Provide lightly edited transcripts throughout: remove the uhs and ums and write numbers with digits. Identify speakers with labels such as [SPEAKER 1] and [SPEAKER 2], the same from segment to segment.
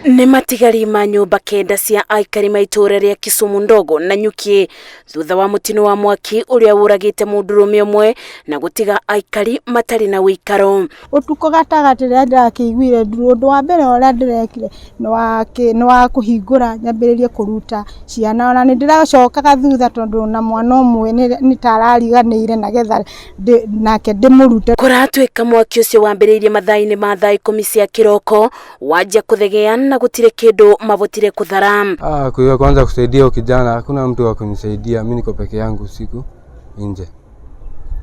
[SPEAKER 1] Nĩ matigari ma nyũmba kenda cia aikari ma itũũra rĩa Kisumu ndogo na Nyuki thutha wa mũtino wa mwaki ũrĩa ũragĩte mũndũrũme ũmwe na gũtiga aikari matarĩ na ũikaro.
[SPEAKER 2] Ũtukũ gatagatĩ rĩrĩa ndĩrakĩiguire nduru, ũndũ wa mbere ũrĩa ndĩrekire nĩ wa kũhingũra nyambĩrĩrie kũruta ciana, ona nĩ ndĩracokaga thutha tondũ na mwana ũmwe nĩ ta arariganĩire nagetha nake ndĩmũrute.
[SPEAKER 1] Kũratuĩka mwaki ũcio wambĩrĩirie mathaa-inĩ ma thaa 10 cia kĩroko wanjia kũthegea na gũtirĩ kĩndũ mabotire kũthara.
[SPEAKER 3] Kwa kwanza kusaidia kijana, hakuna mtu wa kunisaidia, mimi niko peke yangu usiku nje.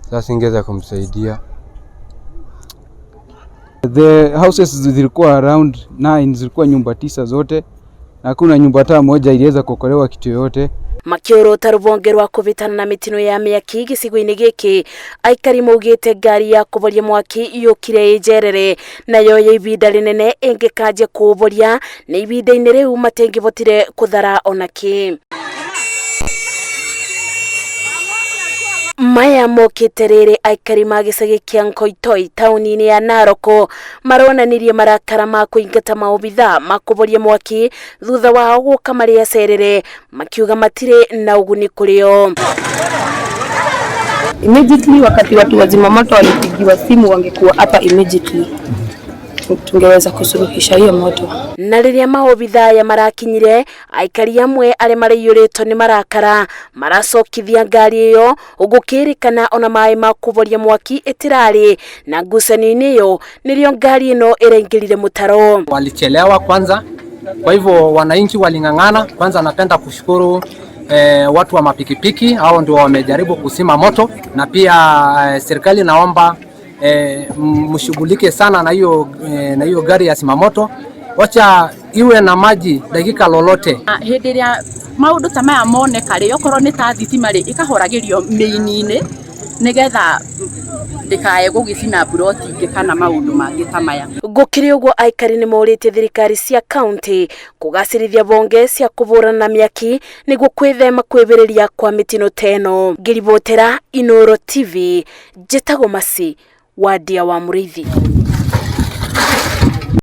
[SPEAKER 3] Sasa singeweza kumsaidia.
[SPEAKER 4] The houses zilikuwa around 9, zilikuwa nyumba 9 zote. Na hakuna nyumba hata moja iliweza kuokolewa kitu yoyote.
[SPEAKER 1] Makiorota rubonge rwa kũvĩtana na mĩtino ya mĩaki gĩcigo-inĩ gĩkĩ, aikari maugĩte ngari ya kũboria mwaki yũkire ĩnjerere nayo ya ibinda rĩnene ĩngĩkanjia kũũboria nĩ ibinda-inĩ rĩu matingĩbotire kũthara ona kĩ. Maya mokĩte rĩrĩ aikari ma gĩcagi kĩa Nkoitoi taũni-inĩ ya Narok maronanirie marakara ma kũingata maobitha ma kũboria mwaki thutha wao gũka marĩ acerere makiuga matirĩ na ũguni kũrĩ o.
[SPEAKER 5] Immediately wakati watu wa zimamoto walipigiwa simu wangekuwa hapa immediately, tungeweza kusuluhisha hiyo moto.
[SPEAKER 1] Na rĩrĩa maobitha aya marakinyire, aikari amwe arĩa maraiyũrĩtwo nĩ marakara maracokithia ngari ĩyo gũkĩrĩkana ona maĩ ma kũboria mwaki ĩtirarĩ na ngucanio-inĩ ĩyo nĩrĩo ngari ĩno ĩraingĩrire mũtaro.
[SPEAKER 6] Walichelewa kwanza, kwa hivyo wananchi waling'ang'ana. Kwanza napenda kushukuru watu wa mapikipiki, hao ndio wamejaribu kuzima moto, na pia serikali naomba mshughulike sana na hiyo gari ya zimamoto, wacha iwe na maji dakika lolote.
[SPEAKER 7] Hĩndĩ ĩrĩa maũndũ ta maya moneka rĩ, okorwo nĩ ta thitima rĩ, ĩkahoragĩrio mĩini-inĩ nĩgetha ndĩkae gũgĩcina mburoti ingĩ kana maũndũ mangĩ ta maya.
[SPEAKER 1] Gũkĩrĩ ũguo aikari nĩ morĩtie thirikari cia kaunti kũgacĩrithia bonge cia kũbũrana na mĩaki nĩguo kwĩthema kwĩbĩrĩria kwa mĩtino ta ĩno. Ngĩribotera Inooro TV, njĩtagwo Masi Wadia wa Mũrĩithi.